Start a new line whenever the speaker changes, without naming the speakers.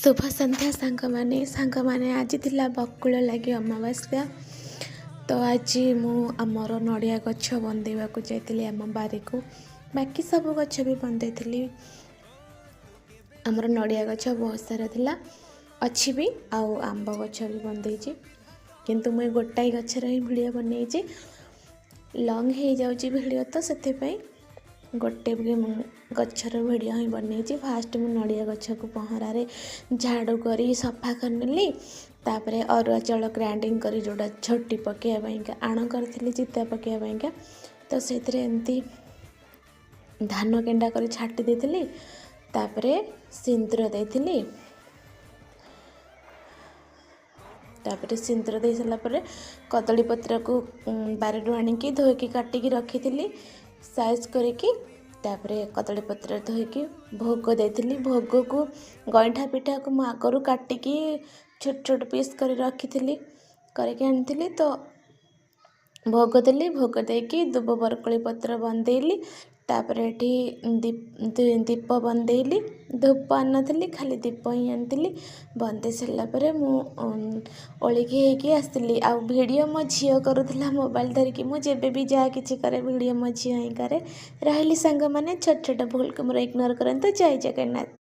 ଶୁଭ ସନ୍ଧ୍ୟା ସାଙ୍ଗମାନେ। ସାଙ୍ଗମାନେ, ଆଜି ଥିଲା ବକୁଳ ଲାଗି ଅମାବାସ୍ୟା। ତ ଆଜି ମୁଁ ଆମର ନଡ଼ିଆ ଗଛ ବନ୍ଦେଇବାକୁ ଯାଇଥିଲି ଆମ ବାରିକୁ। ବାକି ସବୁ ଗଛ ବି ବନ୍ଦେଇଥିଲି। ଆମର ନଡ଼ିଆ ଗଛ ବହୁତ ସାରା ଥିଲା, ଅଛି ବି, ଆଉ ଆମ୍ବ ଗଛ ବି ବନ୍ଦେଇଛି। କିନ୍ତୁ ମୁଁ ଏ ଗୋଟାଏ ଗଛର ହିଁ ଭିଡ଼ିଓ ବନେଇଛି। ଲଙ୍ଗ୍ ହେଇଯାଉଛି ଭିଡ଼ିଓ, ତ ସେଥିପାଇଁ ଗୋଟେ ବି ମୁଁ ଗଛର ଭିଡ଼ିଓ ହିଁ ବନେଇଛି। ଫାଷ୍ଟ ମୁଁ ନଡ଼ିଆ ଗଛକୁ ପହଁରାରେ ଝାଡ଼ୁ କରି ସଫା କରିନେଲି। ତାପରେ ଅରୁଆ ଚାଉଳ ଗ୍ରାଇଣ୍ଡିଙ୍ଗ କରି ଯେଉଁଟା ଝୋଟି ପକାଇବା ପାଇଁକା ଆଣ କରିଥିଲି, ଚିତା ପକାଇବା ପାଇଁକା, ତ ସେଇଥିରେ ଏମିତି ଧାନ କେଣ୍ଡା କରି ଛାଟି ଦେଇଥିଲି। ତାପରେ ସିନ୍ଦୁର ଦେଇଥିଲି। ତାପରେ ସିନ୍ଦୁର ଦେଇ ସାରିଲା ପରେ କଦଳୀ ପତ୍ରକୁ ବାରିରୁ ଆଣିକି ଧୋଇକି କାଟିକି ରଖିଥିଲି ସାଇଜ୍ କରିକି। ତାପରେ କଦଳୀ ପତ୍ର ଧୋଇକି ଭୋଗ ଦେଇଥିଲି। ଭୋଗକୁ ଗଇଁଠା ପିଠାକୁ ମୁଁ ଆଗରୁ କାଟିକି ଛୋଟ ଛୋଟ ପିସ୍ କରି ରଖିଥିଲି, କରିକି ଆଣିଥିଲି। ତ ଭୋଗ ଦେଲି। ଭୋଗ ଦେଇକି ଦୁବ ବରକୋଳି ପତ୍ର ବନ୍ଦେଇଲି। ତାପରେ ଏଠି ଦୀପ ବନ୍ଦେଇଲି। ଧୂପ ଆଣିନଥିଲି, ଖାଲି ଦୀପ ହିଁ ଆଣିଥିଲି। ବନ୍ଦେଇ ସାରିଲା ପରେ ମୁଁ ଓଳିକି ହେଇକି ଆସିଲି। ଆଉ ଭିଡ଼ିଓ ମୋ ଝିଅ କରୁଥିଲା ମୋବାଇଲ ଧରିକି। ମୁଁ ଯେବେ ବି ଯାହା କିଛି କରେ, ଭିଡ଼ିଓ ମୋ ଝିଅ ହିଁ କରେ। ରହିଲି ସାଙ୍ଗମାନେ, ଛୋଟ ଛୋଟ ଭୁଲକୁ ମୋର ଇଗ୍ନୋର କରନ୍ତୁ। ଜୟ ଜଗନ୍ନାଥ।